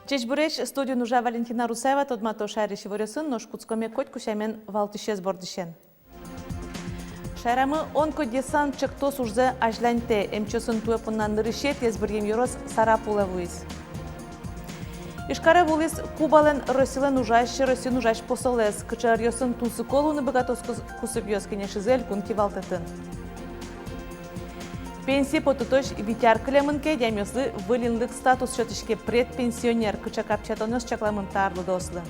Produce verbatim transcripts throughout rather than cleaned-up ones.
Ӟечбуресь! Студиын ужа Валентина Русаева. Тодмато шаерысь иворъёсын, нош кутскоме котьку сямен валтӥсез бордысен. Шаерамы онкодесант ӵектос ужзэ азьланьтэ. Эмчиосын туэ понна нырысетӥез быръем ёрос Сарапулэ вуиз. Ижкаре вуылӥз Кубалэн Россилэн ужась, Россиын ужась посолэз. Кыӵе ӧръёсын тунсыко луыны быгатоз кус-, кусыпъёс, кенешизы элькун кивалтэтын. Пенсие потытозь вить ар кылемын ке, адямиослы выль инлык статус сётӥське — предпенсионер. Кыӵе капчиятонъёс чакламын та арлыдоослы?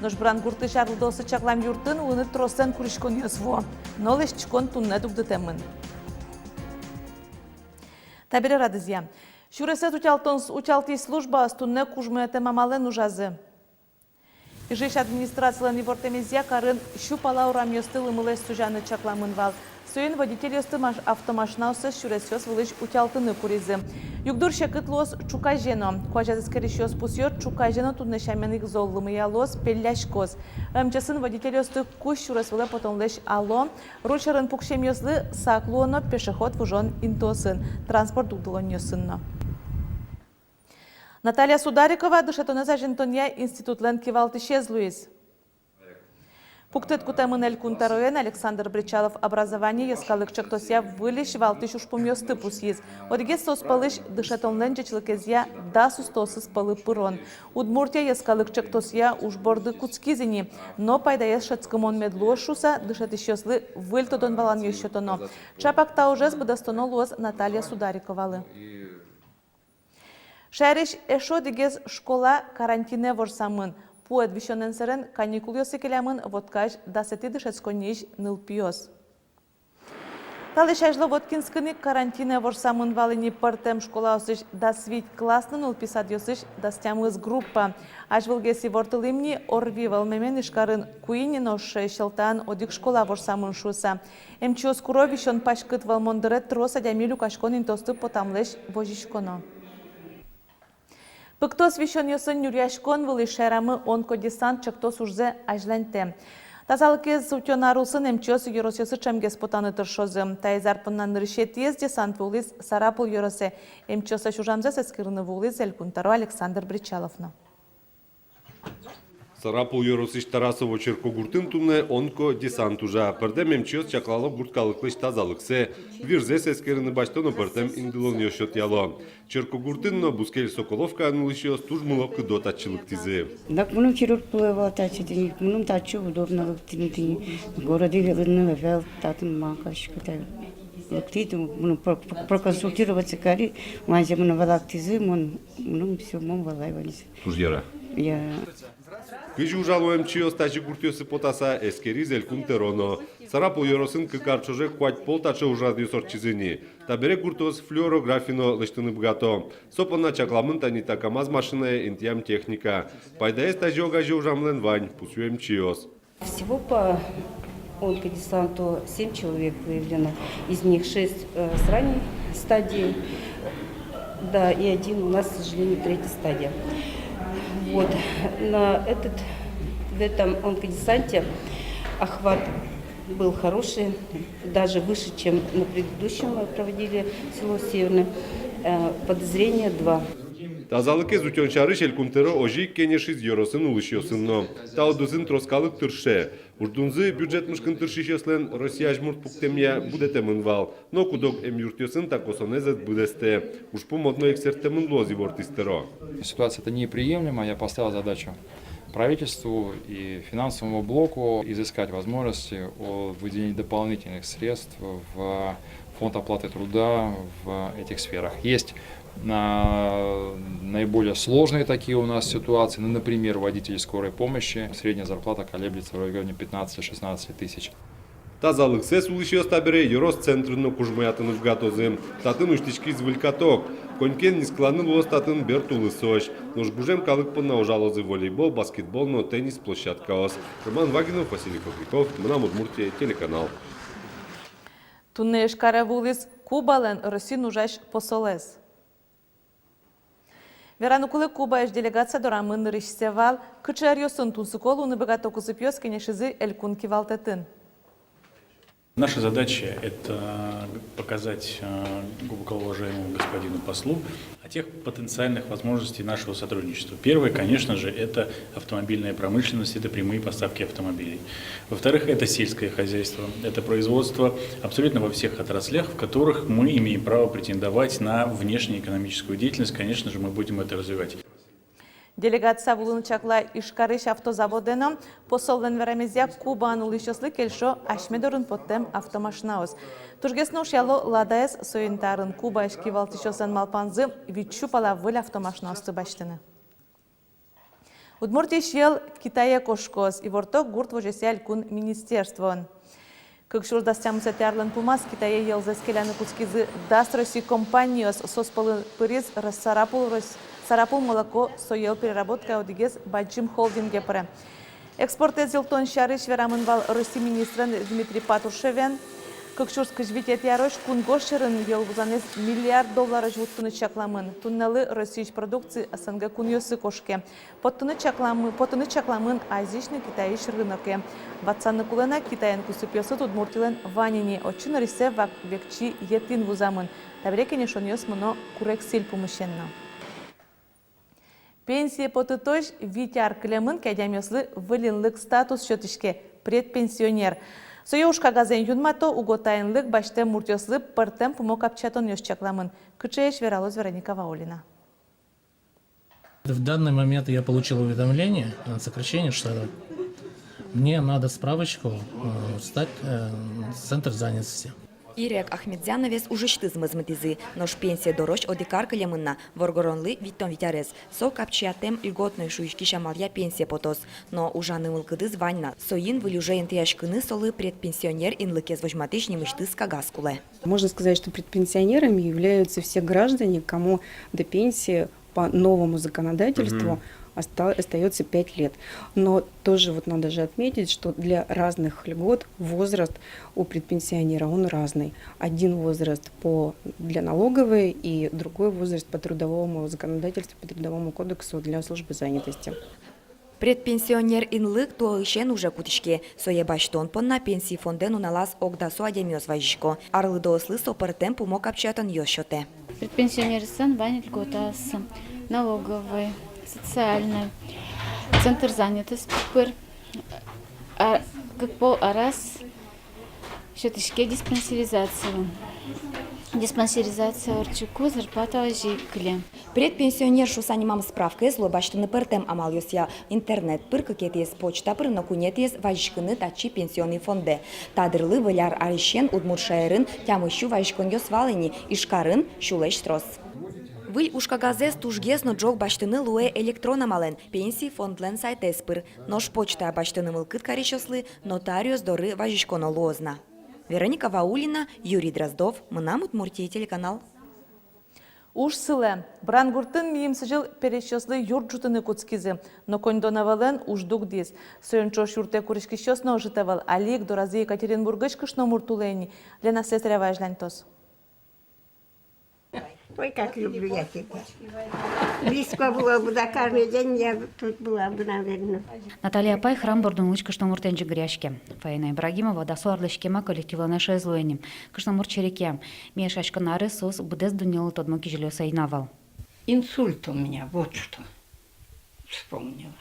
Нош Брангуртысь арлыдоослы чаклам юртын улыны трослэн куриськонъёс вуо, но лэсьтӥськон туннэ дугдытэмын. Табере радызъя. Сюресэз утялтон с-, утялтӥсь службаос туннэ кужмоятэм амалэн ужазы. Ижысь администрацилэн ивортэмезъя, карын сю пала урамъёсты лымылэсь сузяны чакламын вал. Соин водительёсты маш-, автомашинаоссэс сюресъёс вылысь утялтыны куризы. Югдур секыт луоз ӵуказе но. Куазез эскерисьёс пусъё: ӵуказе но туннэ сямен ик зол лымыялоз, пелляськоз. МЧС-ын водительёсты кузь сюрес вылэ потонлэсь ало, руль сьӧрын пуксемъёслы сак луоно пешеход выжон интыосын, транспорт дугдылонъёсын но. Наталья Сударикова дышетонэз азинтонъя институтлэн кивалтӥсез луиз. Пуктэт кутэмын элькун тӧроен Александр Бречалов. «Образование» йӧскалык ӵектосъя выльысь валтӥсь ужпумъёсты пусйиз. Одӥгез соос пӧлысь — дышетонлэн ӟечлыкезъя дас устоосыз пӧлы пырон. «Удмуртия» йӧскалык ӵектосъя уж борды кутскиз ини, но пайдаез шӧдскымон мед луоз шуыса, дышетӥсьёслы выль тодон-валанъёс сётоно. Ӵапак та ужез быдэстоно луоз Наталья Судариковалы. Шаерысь эшшо одӥгез школа карантинэ ворсамын. Пуэд висёнэн сэрен каникулъёсы келямын Воткаысь дасэтӥ дышетсконниысь нылпиос. Талэсь азьло Воткинскын ик карантинэ ворсамын вал ини. Пӧртэм школаосысь дас вить класс но нылпи садъёсысь дас тямыс группа. Азьвылгес ивортылӥм ни, ОРВИ вӧлмемен Ижкарын куинь, нош Сьӧлтаын одӥг школа ворсамын шуыса. Эмчиос куро, висён паськыт вӧлмон дыре трос адями люкаськон интыосты потамлэсь возиськоно. Пыктос висёнъёсын нюръяськон вылысь шаерамы «Онкодесант» ӵектос ужзэ азьланьтэ. Тазалыкез утён ар улсын эмчиос ёросъёсы ӵемгес потаны тыршозы. Таиз ар понна нырысетӥез десант вуылӥз Сарапул ёросэ. Эмчиослэсь ужамзэс эскерыны вуылӥз элькун тӧро Александр Бречалов но. Сарапул ёросысь Тарасово черкогуртын туннэ онкодесант ужа. Пӧртэм эмчиос чаклало гурт калыклэсь тазалыксэ, вирзэс эскерыны басьто но пӧртэм индылонъёс сётъяло. Черкогуртын но бускель Соколовкаын улӥсьёс туж мыло-кыдо татчы лыктӥзы. Дак мыным хирург кулэ вал татчы тӥни, мыным татчы удобно лыктыны тӥни. Городэ ветлыны ӧвӧл, татын мон каласько та. Лыктӥ, мыным про-, про-, проконсультироваться кари, ваньзэ мыным валэктӥзы, мон, мыным всё, мон валай ваньзэ. Туж яра. Я. Кызьы ужало эмчиос тазьы гуртъёсы потаса, эскериз элькун тӧро но. Сарапул ёросын кык ар ӵоже куать пол таӵе ужрадъёс ортчизы ини. Табере гуртъёс флюорографи но лэсьтыны быгато. Со понна чакламын тани та КамАЗ машинае интыям техника. Пайдаез тазьы огазе ужамлэн вань, пусъё эмчиос. Всего по онкодесанту семь человек выявлено, из них шесть, э, с ранней стадией, да, и один у нас, к сожалению, третья стадия. Вот. На этот, в этом онкодесанте охват был хороший, даже выше, чем на предыдущем мы проводили село Северное. Э, подозрение два. Тазалыкез утён сярысь элькун тӧро озьы ик кенешиз ёросын улӥсьёсын но. Та удысын трос калык тырше. Уждунзы бюджет мышкын тыршисьёслэн Россия азьмурт пуктэмъя будэтэмын вал. Но куд-ог эмъюртъёсын та косонэз ӧз быдэстэ. Ужпум одно ик сэрттэмын луоз, ивортӥз тӧро. Ситуация эта неприемлема. Я поставил задачу правительству и финансовому блоку изыскать возможности о выделении дополнительных средств в фонд оплаты труда в этих сферах. Есть, а, наиболее сложные такие у нас ситуации. Ну, например, водитель скорой помощи. Средняя зарплата колеблется в районе пятнадцати-шестнадцати тысяч. Тазалыксэс улӥсьёс табере ёрос центрын но кужмоятыны быгатозы. Татын усьтӥськиз выль каток. Конькиен нискыланы луоз татын бертулысозь. Нош гужем калык понна ужалозы волейбол, баскетбол но теннис площадкаос. Роман Вагинов, Василий Кругляков, «Мынам Удмуртие» телеканал. Туннэ Ижкаре вуылӥз Кубалэн Россиын ужась посолэз. Вераны кулэ, Кубаысь делегация дорамы нырысьсэ вал. Кыӵе ӧръёсын тунсыко луыны быгато кусыпъёс, кенешизы элькун кивалтэтын. Наша задача — это показать, э, глубоко уважаемому господину послу о тех потенциальных возможностях нашего сотрудничества. Первое, конечно же, это автомобильная промышленность, это прямые поставки автомобилей. Во-вторых, это сельское хозяйство, это производство абсолютно во всех отраслях, в которых мы имеем право претендовать на внешнеэкономическую деятельность. Конечно же, мы будем это развивать. Делегация вылын чакла Ижкарысь автозаводэ но. Посоллэн верамезъя, Кубаын улӥсьёслы кельшо асьме дорын поттэм автомашинаос. Тужгес но ушъяло Ладаез, соин та арын Кубаысь кивалтӥсьёслэн малпанзы — витьсю пала выль автомашинаосты басьтыны. Удмуртиысь йӧл Китае кошкоз, иворто гурт возёсъя элькун министерствоын. Кык сюрс дас тямысэтӥ арлэн пумаз Китае йӧлзэс келяны кутскизы дас Росси компаниос. Соос пӧлы пыриз Рос-, Сарапул, Рос-, Сарапул молоко, со йӧл переработкая одӥгез бадӟым холдинге пыре. Экспортэз йылтон сярысь верамын вал Росси министрен Дмитрий Патрушевен. Кык сюрс кызь витетӥ арозь кунгож сьӧрын йӧл вузанэз миллиард долларозь вуттыны чакламын. Туннэлы Россиысь продукция СНГ кунъёсы кошке. Поттыны чакламы-, поттыны чакламын Азиысь но Китайысь рыноке. Ватсаны кулэ на, Китайын кусыпъёсыд Удмуртилэн вань ини, отчы нырысьсэ вак векчи етӥн вузамын. Табере кенешонъёс мыно курексиль пумысен но. Пенсие потытозь вить ар кылемын ке, адямиослы выль инлык статус сётӥське — предпенсионер. Сое ужкагазэн юнмато, уго та инлык басьтэм муртъёслы пӧртэм пумо капчиятонъёс чакламын. Кыӵеесь, вералоз Вероника Ваулина. В данный момент я получил уведомление о сокращении штата. Мне надо справочку, э, сдать, э, в центр занятости. Ирек Ахметзяновез ужысьтыз мозмытӥзы, нош пенсие дорозь одӥг ар кылемын на, воргоронлы витьтон вить арес. Со капчиятэм льготной шуиськись амалъя пенсие потоз. Но ужаны мылкыдыз вань на, соин выль уже интыяськыны солы предпенсионер инлыкез возьматӥсь нимысьтыз кагаз кулэ. Можно сказать, что предпенсионерами являются все граждане, кому до пенсии по новому законодательству оста-, остаётся пять лет. Но тоже вот надо же отметить, что для разных льгот возраст у предпенсионера, он разный. Один возраст по, для налоговой и другой возраст по трудовому законодательству, по Трудовому кодексу для службы занятости. Предпенсионер инлык туоысен уже кутӥське. Сое басьтон понна Пенсий фондэ нуналаз ог дасо адямиос вазисько. Арлыдоослы со пӧртэм пумо капчиятонъёс сётэ. Предпенсионеръёслэн вань льготаоссы: налоговой, социальной, центр занятости пыр. А, кык пол араз сётӥське диспансеризация. Диспансеризация ортчыку зарплата озьы ик кыле. Предпенсионер шуыса нимам справкаез луэ басьтыны пӧртэм амалъёсъя: интернет пыр, кыкетӥез почта пыр но куинетӥез вазиськыны татчы, Пенсионный фондэ. Та дырлы выль ар арысен удмурт шаерын тямыссю вазиськонъёс вал ини, Ижкарын сюлэсь трос. Выль ужкагазэз тужгес но ӝог басьтыны луэ электрон амалэн, Пенсий фондлэн сайтэз пыр. Нош почтая басьтыны мылкыд карисьёслы нотариус доры вазиськоно луоз на. Вероника Ваулина, Юрий Дроздов, «Мынам Удмуртие» телеканал. Уж сылэ. Брангуртын мимала сӥзьыл пересьёслы юрт ӝутыны кутскизы. Но коньдон ӧвӧлэн уж дугдӥз. Соин ӵош юртэ куриськисьёс но ӧжыт ӧвӧл. Али ик доразы Екатеринбургысь кышномурт улэ ини. Лена Слесарева азьланьтоз. Ой, как люблю я тебя. Близко было бы, да, каждый день я тут была бы, наверное. Наталья апай храм бордын улӥсь кышномуртэн ӟыгыръяське. Фаина Ибрагимова дасо арлэсь кема коллективлэн эшез луэ ини. Кышномурт серекъя: ми эшъяськон арез соос быдэс дуннелы тодмо кизилиос ӧй на вал. Инсульт у меня, вот что вспомнила.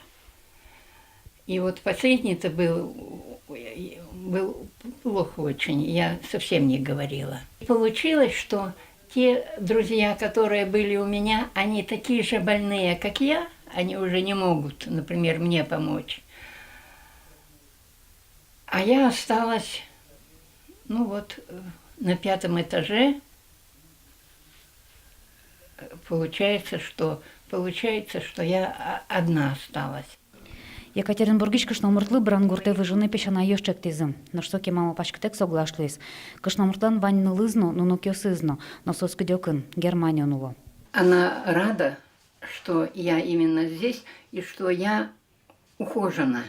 И вот последний-то был, был плохо очень, я совсем не говорила. Получилось, что те друзья, которые были у меня, они такие же больные, как я, они уже не могут, например, мне помочь. А я осталась, ну вот, э, на пятом этаже. Получается, что, получается, что я, а, одна осталась. Екатеринбургысь кышномуртлы Брангуртэ выжыны песянайёс ӵектӥзы. Нош со кема малпаськытэк соглаш луиз. Кышномуртлэн вань нылыз но, нуныкъёсыз но, но соос кыдёкын, Германиын уло. Она рада, что я именно здесь и что я ухожена.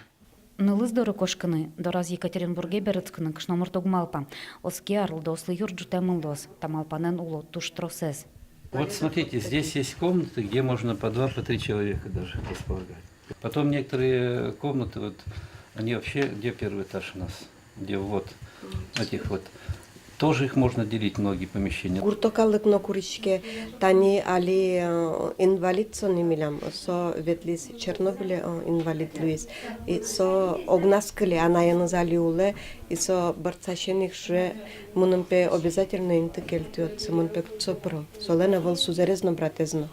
Нылыз доры кошкыны, дораз Екатеринбурге берытскыны кышномурт уг малпа. Оскиз, арлыдоослы юрт ӝутэмын луоз, та малпанэн уло туж тросэз. Вот смотрите, здесь есть комнаты, где можно по два, по три человека даже располагать. Потом некоторые комнаты, вот, они вообще, где первый этаж у нас, где ввод, этих вот. Тоже их можно делить, многие помещения. Гуртъёс калык но куриське, тани али, э, инвалид со ни милям, со ветлӥз Чернобыле, э, инвалид луиз. И со огназ кыле, анаеныз али улэ, и со бӧрдсасен ик шуэ: мыным пе обязательно инты кельтӥд, со мон пе кытчы пыро. Солэн ӧвӧл сузэрез но, братэз но.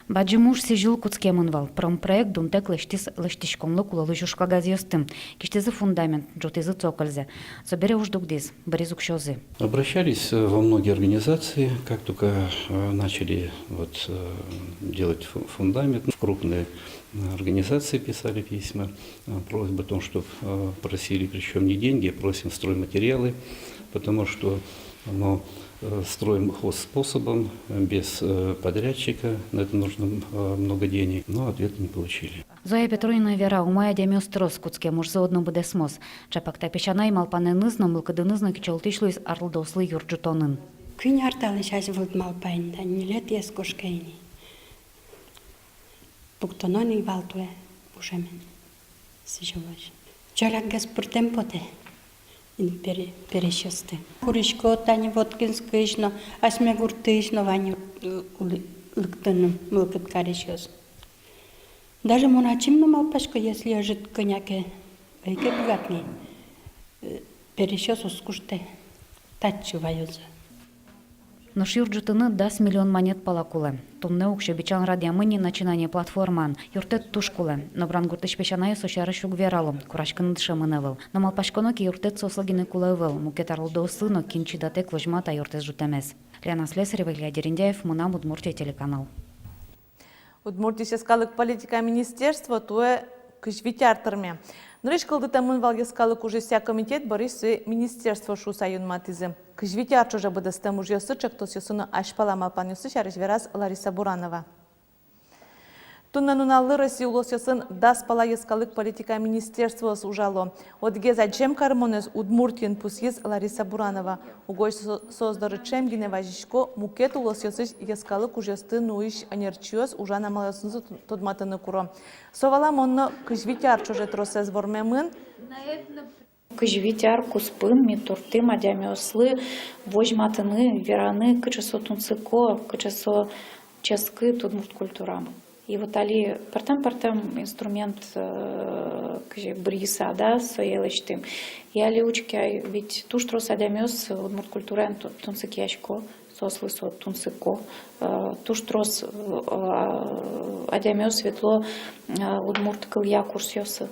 Бадӟым уж сӥзьыл кутскемын вал. Промпроект дунтэк лэсьтӥз лэсьтӥськонлы кулэлэсь уж кагазъёсты. Кисьтӥзы фундамент, ӝутӥзы цокользэ. Собере уж дугдӥз, быриз уксёзы. Обращались, э, во многие организации, как только, э, начали вот, э, делать фу-, фундамент, в крупные, э, организации писали письма, э, просьбы о том, чтоб, э, просили, причём не деньги, а просим стройматериалы, потому что, ну, э, строим хозспособом, э, без, э, подрядчика, на это нужно, э, много денег, но ответа не получили. Зоя Петронина вера: умой адямиос трос, кутскем ужзы одно быдэсмоз. Чапак та песянай малпанэныз но, мылкыдыныз но кичӧлтӥсь луиз арлыдоослы юрт ӝутонын. Куинь ар талэсь азьвыл малпай ини, тани ньылетӥез кошке ини. Пуктоно ни вал туэ ужемен сӥзьылозь. Ӵолякгес пыртэм потэ ини пере-, пересьёсты. Курисько тани Воткинскысь но, асьме гуртысь но вань, э, улы-, лыктыны мылкыд карисьёс. Даже мон ачим но малпасько, если ӧжыт кӧня ке ӧй ке быгаты ни, э, пересьёс уз куштэ, татчы ваёзы. Нош юрт ӝутыны дас миллион манет пала кулэ. Туннэ уксё бичан радъямын ни «Начинание» платформаын. Юрттэт туж кулэ. Но Брангуртысь песянайёс со сярысь уг верало, кураськыны дышемын ӧвӧл. Но малпаськоно ке, юрттэт соослы гинэ кулэ ӧвӧл, мукет арлыдоослы но, кин чидатэ ик возьма та юртэз ӝутэмез. Лена Слесарева, Илья Дерендяев, «Мынам Удмуртие» телеканал. Удмуртиысь йӧскалык политика министерство туэ кызь вить ар тырме. Нырысь кылдытэмын вал йӧскалык ужъёсъя комитет, бӧрысь сое министерство шуыса юнматӥзы. Кызь вить ар ӵоже быдэстэм ужъёссы, ӵектосъёссы но азьпала малпанъёссы сярысь вераз Лариса Буранова. Туннэ нуналлы Россия улосъёсын дас пала йӧскалык политика министерствоос ужало. Одӥгез адӟем кармонэз Удмуртиын пусйиз Лариса Буранова. Угось со-, соос доры ӵем гинэ вазисько, мукет улосъёсысь йӧскалык ужъёсты нуись ӧнерчиос ужан амалъёсынызы тодматыны куро. Со валамон но, кызь вить ар ӵоже тросэз вормемын. Кызь вить ар куспын ми турттӥм адямиослы возьматыны, вераны, кыӵе со тунсыко, кыӵе со ческыт удмурт культурамы. И вот али пӧртэм-пӧртэм инструмент, э, кызьы быръыса, да, сое лэсьтӥм. И али учке ай, ведь туж трос адямиос удмурт культураен ту-, тунсыкъясько, соослы со тунсыко. Э, туж трос, э, адямиос ветло, э, удмурт кылъя курсъёсы.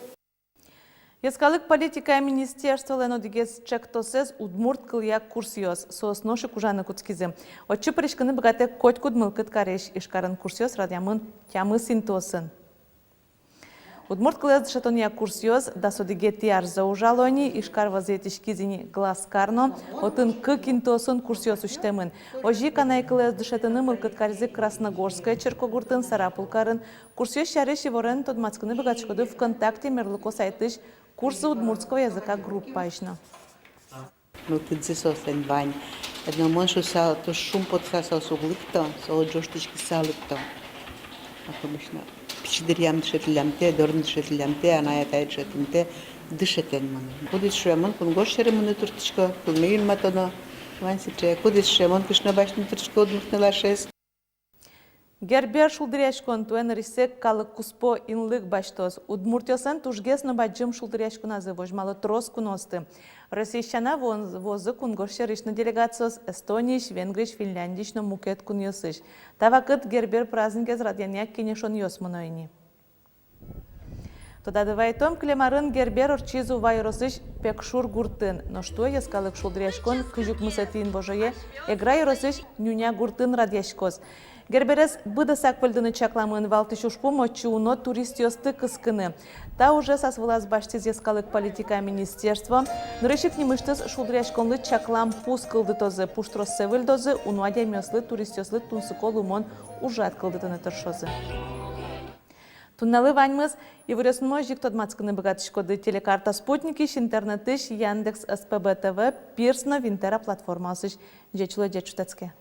Йӧскалык политикая министерстволэн одӥгез ӵектосэз — удмурт кылъя курсъёс. Соос нош ик ужаны кутскизы. Отчы пыриськыны быгатэ котькуд мылкыд карись. Ижкарын курсъёс радъямын тямыс интыосын. Удмурт кылэз дышетонъя курсъёс дас одӥгетӥ арзэ ужало ини. Ижкар вӧзы йӧтӥськиз ини Глазкар но. Отын кык интыосын курсъёс усьтэмын. Озьы ик анай кылэз дышетыны мылкыд каризы Красногорское черкогуртын, Сарапул карын. Курсъёс сярысь иворен тодматскыны быгатӥськоды ВКонтакте мерлыко сайтысь «Курсы удмуртского языка» группаысь но. Мылкыдзы соослэн вань. Одно мон шуысал, туж шумпотыса соос уг лыкто, соос ӝожтӥськыса лыкто. Ак обычно пичи дыръям дышетӥллямтэ, дорын дышетӥллямтэ, анай-атай дышетымтэ, дышетэн мыным. Кудӥз шуэ, мон кунгож сьӧры мыныны турттӥсько, кылме юнматоно. Вань сыӵе. Кудӥз шуэ, мон кышно басьтыны турттӥсько удмурт нылашез. Гербер шулдыръяськон туэ нырысьсэ калык куспо инлык басьтоз. Удмуртъёслэн тужгес но бадӟым шулдыръяськоназы возьмало трос куноосты. Россиысь сяна вуоз-, вуозы кунгож сьӧрысь но делегациос: Эстониысь, Венгриысь, Финляндиысь но мукет кунъёсысь. Та вакыт Гербер праздникез радъянъя кенешонъёс мыно ини. Тодады вайтом, кылем арын Гербер ортчиз Ува ёросысь Пекшур гуртын. Нош туэ йӧскалык шулдыръяськон кызь укмысэтӥ инвожое Эгра ёросысь Нюня гуртын радъяськоз. Герберез быдэсак выльдыны чакламын. Валтӥсь ужпум — отчы уно туристъёсты кыскыны. Та ужез ас вылаз басьтӥз йӧскалык политика министерство. Нырысь ик нимысьтыз шулдыръяськонлы чаклам пус кылдытозы, пуштроссэ выльдозы, уно адямиослы, туристъёслы тунсыко луымон ужрад кылдытыны тыршозы. Туннэлы ваньмыз. Иворъёсын озьы ик тодматскыны быгатӥськоды Телекарта спутникысь, интернетысь, Яндекс, СПБ ТВ, Пирс но Винтера платформаосысь. Ӟеч улэ, ӟеч шутэтске.